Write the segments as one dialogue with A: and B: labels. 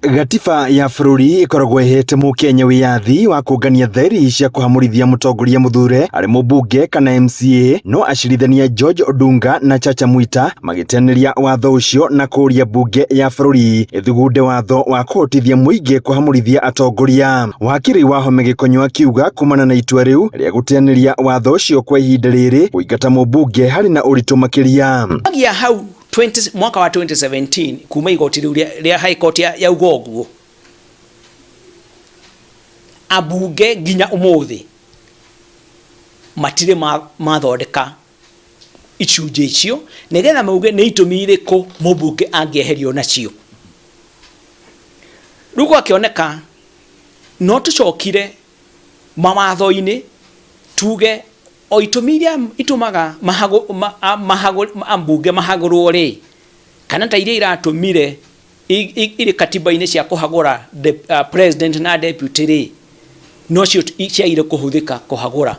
A: Gatiba ya bũrũri ĩkoragwo ĩhete mũkenya wĩyathi wa kũngania thaĩri cia kũhamũrithia mũtongoria mũthure arĩ mũmbunge kana MCA, no acirithania George Odunga na Chacha Mwita magĩteanĩria watho ũcio na kũũria mbunge ya bũrũri ĩthugunde watho wa kũhotithia mũingĩ kũhamũrithia atongoria. Wakiri Wahome Gĩkonyo akiuga kumana na itua rĩu rĩa gũteanĩria watho ũcio kwa ihinda rĩrĩ kũingata mũmbunge harĩ na ũritũ makĩria.
B: Kumagia hau 20, mwaka wa 2017 kuma igoti rĩu rĩa High Court yauga ũguo, ambunge nginya ũmũthĩ matirĩ mathondeka icunjĩ icio nĩgetha mauge nĩ itũmi irĩkũ mũmbunge angĩeherio nacio. Rĩu gwakĩoneka no tũcokire mawatho-inĩ tuge o itũmi iria itũmaga ambunge mahagũrwo rĩ, kana ta iria iratũmire irĩ katiba-inĩ cia kũhagũra president na deputy rĩ, nocio ciagire kũhũthĩka kũhagũra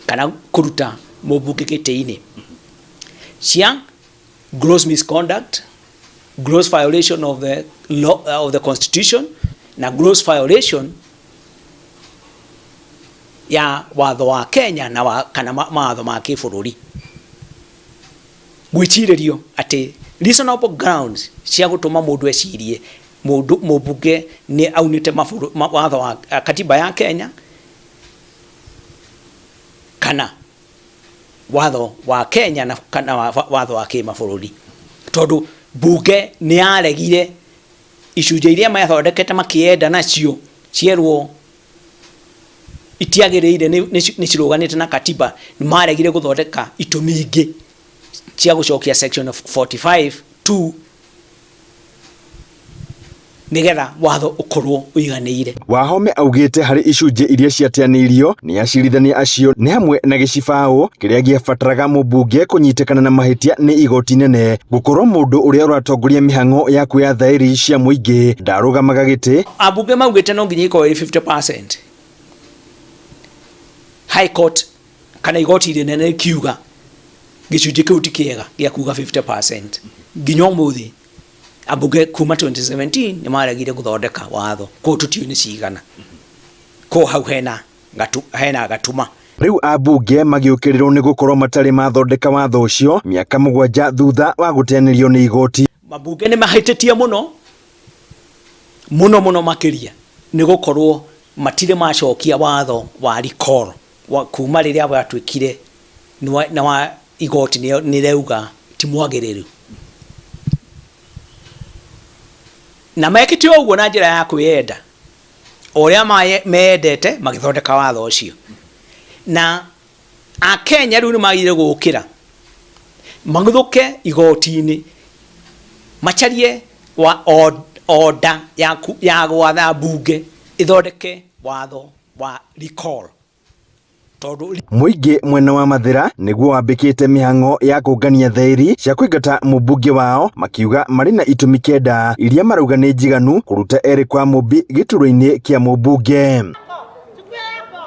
B: kana kũruta mũmbunge gĩtĩ-inĩ, cia gross misconduct, gross violation of the law, of the constitution na gross violation ya watho wa Kenya na wa, kana mawatho ma kĩbũrũri. Gwĩcirĩrio atĩ reasonable grounds cia gũtũma mũndũ ecirie mũndũ mũmbunge nĩ aunĩte watho wa katiba ya Kenya kana watho wa Kenya na kana watho wa kĩmabũrũri, tondũ mbunge nĩ yaregire icunjĩ iria mathondekete makĩenda nacio cierwo itiagĩrĩire nĩ cirũganĩte na katiba, nĩ maregire gũthondeka itũmi ingĩ cia gũcokia section 45(2) nĩgetha watho ũkorwo ũiganĩire.
A: Wahome augĩte harĩ icunjĩ iria ciateanĩirio nĩ acirithania acio nĩ hamwe na gĩcibaũ kĩrĩa gĩabataraga mũmbunge kũnyitĩkana na mahĩtia nĩ igoti nene, gũkorwo mũndũ ũrĩa ũratongoria mĩhang'o ya kuoya thaĩri cia mũingĩ ndarũgamaga gĩtĩ.
B: Ambunge maugĩte no nginya ikorwo ĩrĩ 50%. High Court kana igoti rĩnene rĩkiuga gĩcunjĩ kĩu ti kĩega gĩa kuga 50%. Nginya ũmũthĩ ambunge kuma 2017 nĩ maregire gũthondeka watho, koguo tũtiũĩ nĩ cigana. Koguo hau hena gatuma.
A: Rĩu ambunge magĩũkĩrĩrwo nĩ gũkorwo matarĩ mathondeka watho ũcio mĩaka 7 thutha wa gũteanĩrio nĩ igoti.
B: Mabunge nĩ mahĩtĩtie mũno mũno mũno makĩria nĩ gũkorwo matirĩ macokia watho wa recall wa kuma rĩrĩa watuĩkire na wa igoti nĩ rĩauga ti mwagĩrĩru, na mekĩte ũguo na njĩra ya kwĩyenda o ũrĩa meyendete magĩthondeka watho ũcio. Na Akenya rĩu nĩ magĩrĩire gũkĩra maguthũke igoti-inĩ macarie wa order ya gwatha mbunge ĩthondeke watho wa recall. Tondũ
A: Mũingĩ mwena wa Mathĩra nĩguo wambĩkĩte mĩhang'o ya kũngania thaĩri cia kũingata mũmbunge wao, makiuga marĩ na itũmi 9 iria marauga nĩ njiganu kũruta Eric Wamũmbi gĩturwa-inĩ kĩa mũmbunge.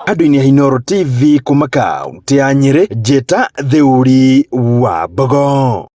A: Andũ-inĩ a Inooro TV kuma kaunti ya Nyĩrĩ, Njĩta Theuri wa Mbogo.